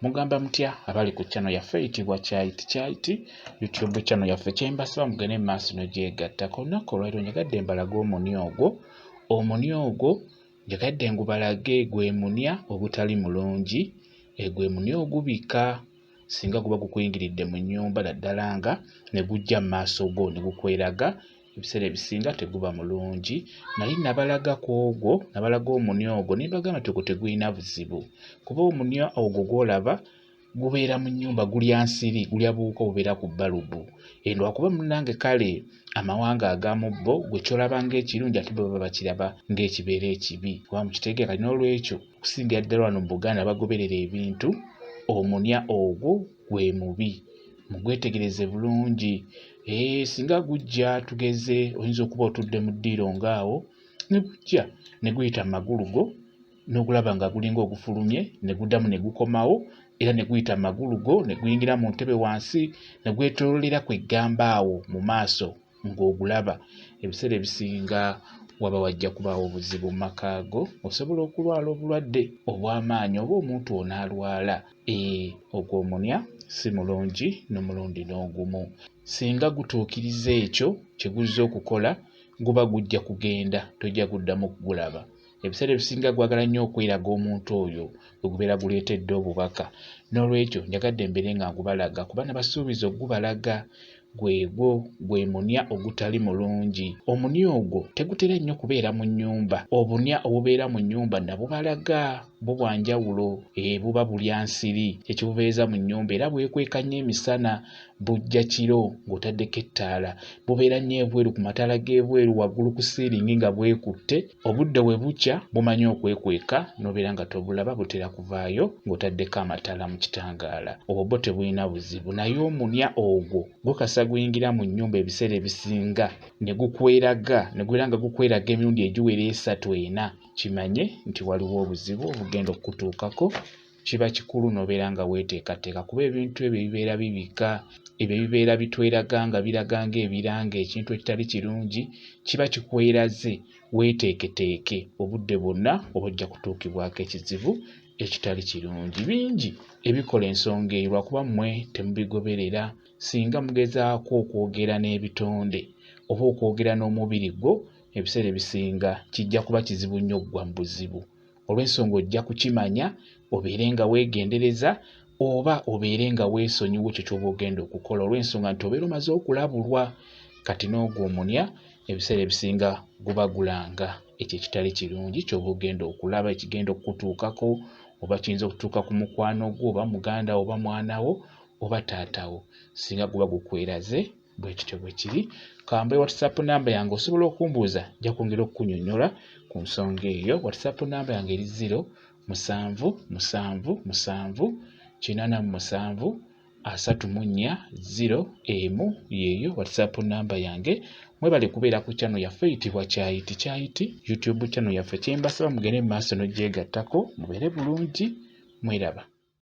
Mugamba mutya abali ku channel yaffe eyitibwa Kyayiti Kyayiti YouTube channel yaffe, kyembasaba mugende mu maaso nogyegattako. Olunaku olwaliro njagadde mbalage omunya ogwo. Omunya ogwo njagadde ngubalage, gwe munya ogutali mulungi, gwe munya ogubika singa guba gukuyingiridde mu nnyumba, naddala nga ne gujja mu maaso go ne gukweraga. Ebiseera ebisinga teguba mulungi. Nali nabalaga ku ogwo, nabalaga omunya ogwo ne mbagamba nti ogwo tegulina buzibu, kuba omunya ogwo gw'olaba gubeera mu nnyumba gulya nsiri, gulya buwuka obubeera ku balubu. Lwakuba munnange kale amawanga agamu bo gwe ky'olaba ng'ekirungi ate bo baba bakiraba ng'ekibeera ekibi, oba mukitegeera. Kati n'olwekyo okusingira ddala wano mu Buganda bagoberera ebintu, omunya ogwo gwe mubi, mugwetegereze bulungi. Singa gujja, tugeze oyinza okuba otudde mu ddiiro ng'awo ne gujja ne guyita mu magulu go n'ogulaba nga gulinga ogufulumye ne guddamu ne gukomawo, era ne guyita mu magulu go ne guyingira mu ntebe wansi ne gwetooloolera kweggamba awo mu maaso ng'ogulaba. Ebiseera ebisinga waba wajja kubaawo obuzibu mu maka go, osobola okulwala obulwadde obw'amaanyi oba omuntu onaalwala. Ogwo omunya si mulungi n'omulundi n'ogumu. Singa gutuukiriza ekyo kye guzze okukola, guba gujja kugenda, tojja kuddamu kugulaba. Ebiseera ebisinga gwagala nnyo okweraga omuntu oyo gwe gubeera guleetedde obubaka. N'olwekyo njagadde mbeere nga ngubalaga, kuba nabasuubiza okugubalaga. Gwegwo gwe munya ogutali mulungi. Omunya ogwo tegutera nnyo kubeera mu nnyumba. Obunya obubeera mu nnyumba nabubalaga, bwo bwa njawulo, buba bulya nsiri ekibubeeza mu nnyumba, era bwekweka nnyo emisana, bujja kiro ng'otaddeko ettaala. Bubeera nnyo ebweru ku mataala g'ebweru waggulu ku siiringi nga bwekutte. Obudde bwe bukya bumanyi okwekweka n'obeera nga tobulaba, butera kuvaayo ng'otaddeko amataala mu kitangaala. Obwo bwo tebulina buzibu, naye omunya ogwo gukasa guyingira mu nnyumba ebiseera ebisinga ne gukweraga, ne gubeera nga gukweraga emirundi egiwera 3 4. Kimanye nti waliwo obuzibu obugenda okukutuukako. Kiba kikulu n'obeera nga weeteekateeka, kuba ebintu ebyo ebibeera bibika, ebyo ebibeera bitweraga nga biraga ng'ebiranga ekintu ekitali kirungi, kiba kikweraze. Weeteeketeeke obudde bwonna oba ojja kutuukibwako ekizibu ekitali kirungi. Bingi ebikola ensonga eyo, lwakuba mmwe temubigoberera. Singa mugezaako okwogera n'ebitonde oba okwogera n'omubiri gwo, ebiseera ebisinga kijja kuba kizibu nnyo okugwa mu buzibu, olw'ensonga ojja kukimanya obeere nga weegendereza oba obeere nga weesonyiwa ekyo ky'oba ogenda okukola, olw'ensonga nti obeera omaze okulabulwa. Kati n'ogwo omunya ebiseera ebisinga guba gulanga ekyo ekitali kirungi ky'oba ogenda okulaba, ekigenda okukutuukako, oba kiyinza okutuuka ku mukwano gwo oba muganda wo oba mwana wo oba taata wo, singa guba gukweraze. Bwe kityo bwe kiri. Kambe WhatsApp namba yange, osobola okumbuuza, nja kwongera okukunnyonnyola ku nsonga eyo. WhatsApp namba yange eri 0 7 7 7 87 34 0 1, yeeyo WhatsApp namba yange. Mwebale kubeera ku channel yaffe eyitibwa Kyayiti Kyayiti YouTube channel yaffe. Kyembasaba mugende mu maaso n'ogyegattako, mubeere bulungi, mweraba.